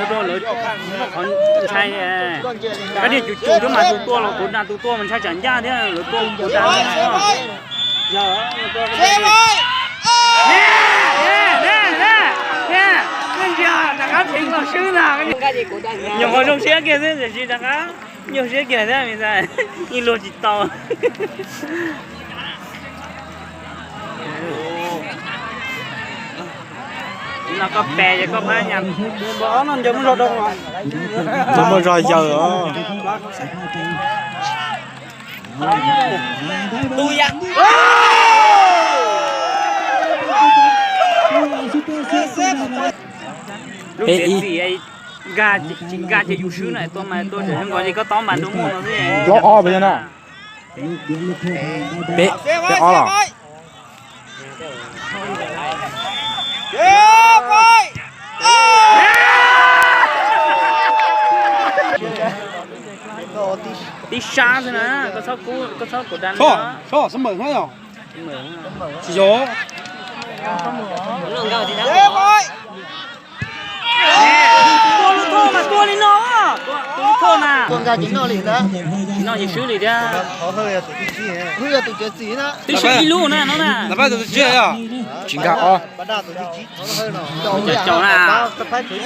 Ua rau lawv muaj qhov ntshai. Kab diaj cum cum thiab mas tus tua los kuv dag tus tua mas ntshai tsam ncaj thiab lawv tua kuv dag. Nyuam qhuav zoo siab kiag xwb tiam sis rov qab nyuaj siab kiag thiab, ib luag tsis tau. No koj pes ces koj phab nyas. Ncaws muaj zog yawg os. Lub txiav txim nkag tsis nkag ces yus swb na, tua mas tua tseem zoo nkaus li koj tob mas ntu muaj no xwb. Plaub ob pes na. Peb, peb ob los. Tib sab xwb na, koj txhob kub, koj txhob kov da. Tsis yog. Tua lub thoj mas tua li no, tua lub thoj na. Tua nkag tsis noj li ntag. Tsis noj ces swb li thiab. Twb swb ib lub na no na. Tsis nkag os. Caum na.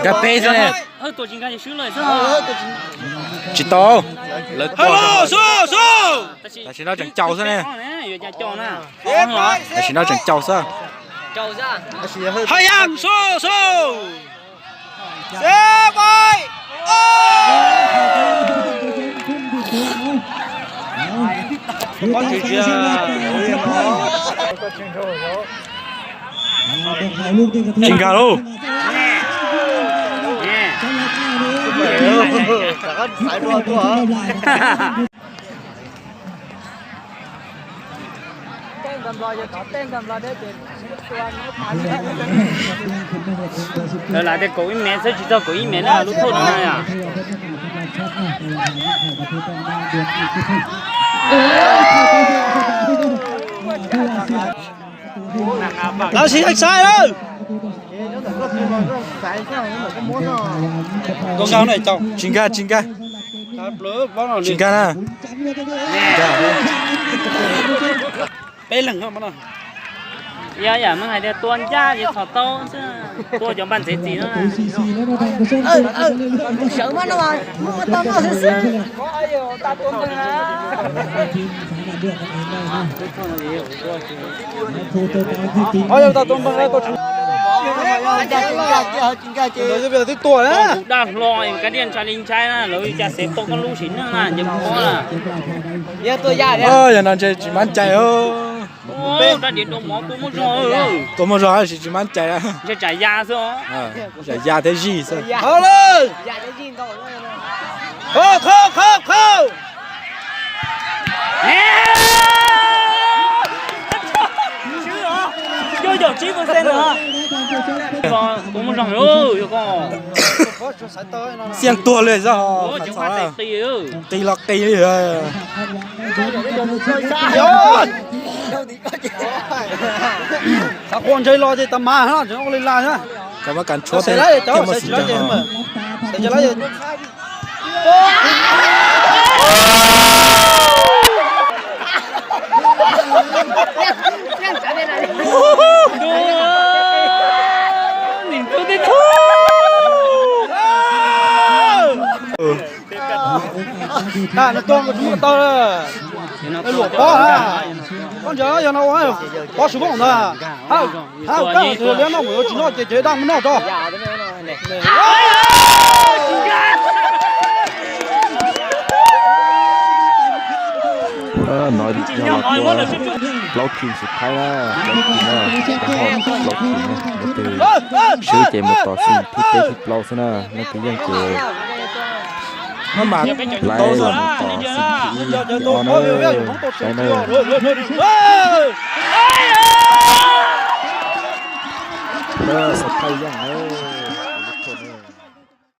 Nkag peb xwb ne. Hawj tua tsis nkag ces swb lawm xwb. Tsis tau. Lawv tua. Tam sim no tseem caum xwb ne. Yuav cas caum na. Tam sim no tseem caum xwb. Haj yam so so. Tsis nkag lauj. Lawv lam tias kaum ib mev xwb tsis txog kaum ib mev na lub thoj no na yom. Lawv siv saib lawm. Tsis nkag, tsis nkag. Tsis nkag na. Peb leeg no. Yog yam mej hais tias tua ncaj ces txhom tau xwb, tua cov npaj ntxeev txim no. Sawv mas no mas muab tau noj xwb xwb. Twb tua na. Daj hlo, kab diaj ntshai li ntshai na, lawv cas xev tau koj lub sim neej na, nce mob na. Yog no ntshe tsis mab cai. Daj diav dau mov tua muaj zog. Tua muaj zog tab sis tsis mab cai. Ntshe tsam ya xwb. Tsam ya thiab zij xwb. Tua muaj zog, yog koj. Xiaj tuag li xwb. Qis los qis li. Xav qua ntshe los ces tas mas no tseem ua li las na. Koj mas kas tshuab thiaj muaj xim cav. Luam pob. Ntawd yog no, pov su vooj ntag. Hab, hab, kab tus liab noj mus yuav tsis noj ces cev daj mus noj tso. No yog los ua plaub team xub thaib na, plaub team na, plaub team na, leej twg swb ces mus tom xim thib peb thib plaub xwb na, leej twg yeej ces laiv los mus tom xim thib ib thib ob na, saib na. Xub thaib yeej na.